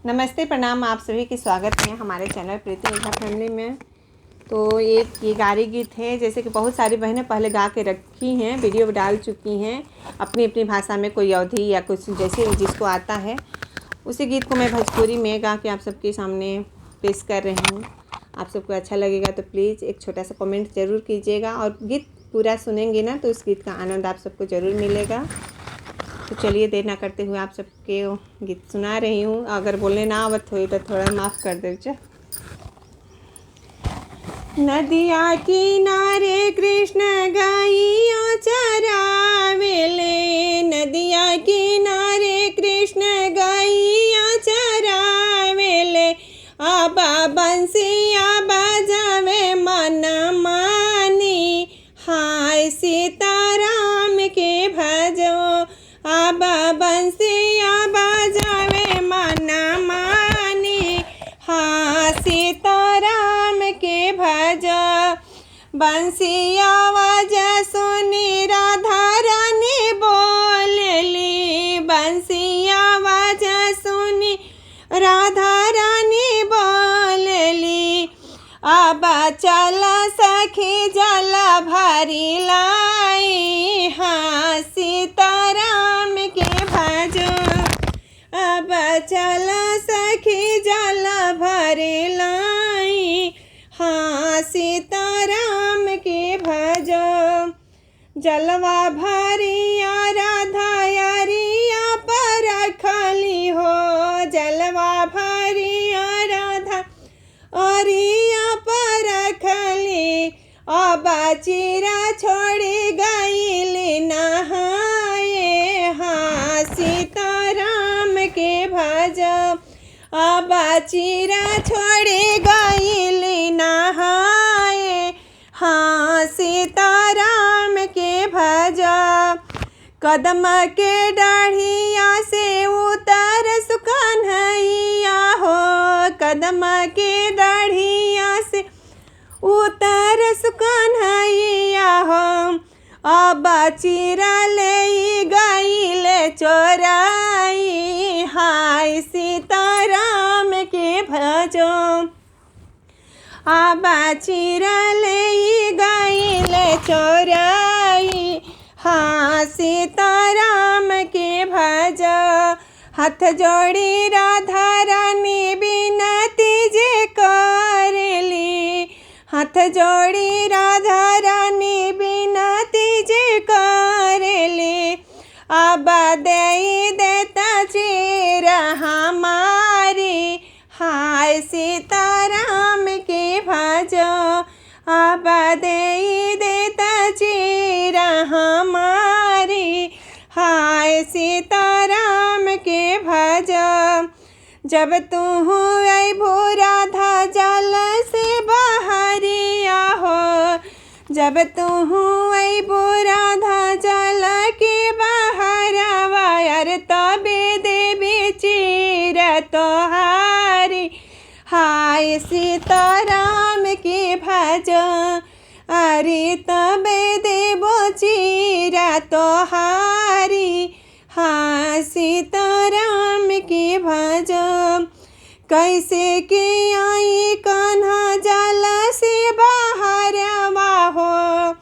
नमस्ते, प्रणाम। आप सभी के स्वागत है हमारे चैनल प्रीति ओझा फैमिली में। तो एक ये गारी गीत है, जैसे कि बहुत सारी बहनें पहले गा के रखी हैं, वीडियो डाल चुकी हैं अपनी अपनी भाषा में, कोई अवधि या कुछ जैसे जिसको आता है उसी गीत को मैं भोजपुरी में गा के आप सबके सामने पेश कर रही हूँ। आप सबको अच्छा लगेगा तो प्लीज़ एक छोटा सा कमेंट ज़रूर कीजिएगा, और गीत पूरा सुनेंगे ना तो उस गीत का आनंद आप सबको ज़रूर मिलेगा। तो चलिए देर ना करते हुए आप सबके गीत सुना रही हूँ। अगर बोलने ना आवत हो तो थोड़ा माफ़ कर दीजिए। नदिया किनारे कृष्ण गैया चरावेले, नदिया किनारे कृष्ण गैया चरावेले, आबा बंसिया बजावे मन मानी, हाय सीताराम के भजो, आबा बंसिया बजावे मन मानी, हाँ सीताराम के भजो। बंसिया बजा सुनी राधा रानी बोलली, बंसिया बजा सुनी राधा रानी बोलली, आबा चला सखी जल भरी लाई, हाँ सीताराम के भजो, अब चला सखी जल भरी लाई, हाँ सीताराम के भजो। जलवा भरिया राधा यारिया पर खाली हो, जलवा भरिया राधा अरिया पर खाली, अब चीरा छोड़ी गईली नहाए, हाँ सीताराम के भजो, अब चीरा छोड़ी गईली नहाए, हाँ सीताराम के भजो। कदम के डाढ़िया से उतर सुकन्हैया हो, कदम के डाढ़िया से उतर सुकन्हैया हो, अब चीरा ले गईले चोराई, हाय सीताराम के भजो, अब चीरा ले गईले चोराई, हाँ सीताराम के भजो। हाथ जोड़ी राधा रानी बिनती जे करली, हाथ जोड़ी राधा रानी बिनती जे करली, अब दे देता चीर हमारी, हाय सीताराम के भजो, अब दे देता चीर हमारी, हाय सीताराम के भजो। जब तू अइबू राधा जल से बहरिया हो, जब तू अइबू राधा जल के बहरवा, अरे तबे देवी चीर तोहारी, हाय सीताराम के भजो, अरे तबे देबो चीर तोहारी, हाँ सीताराम के भजो। कैसे के आई कान्हा जल से बाहरवा हो,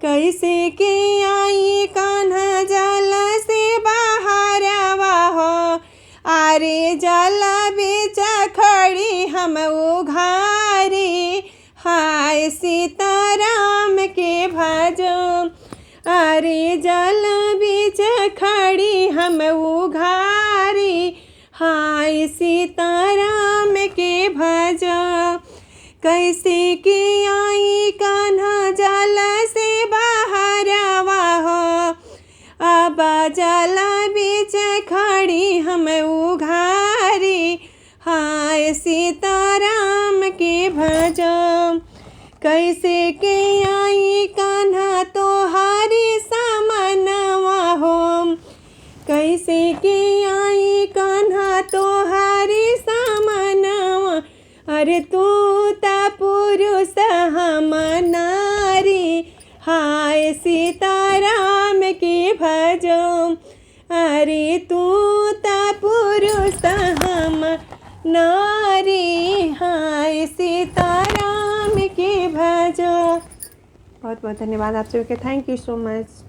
कैसे के आई कान्हा जल से बाहरवा हो, अरे जल बीच खड़ी हम उघारी, हाय सीताराम के भजो, अरे जल बीच खड़ी हम उघारी, हाय सीताराम के भजो। कैसे के आई कान्हा जल से बाहरवा हो, अब जल बीच खड़ी हम उघारी, हाय सीताराम के भजो। कैसे के आई कान्हा तोहारी सामनवा हो, कैसे के आई कान्हा तोहारी सामनवा, अरे तू ता पुरुष हम नारी, हाय सीताराम के भजो, अरे तू ता पुरुष हम नारी हाय सीताराम के भजो। बहुत बहुत धन्यवाद आप सभी के। Thank you so much.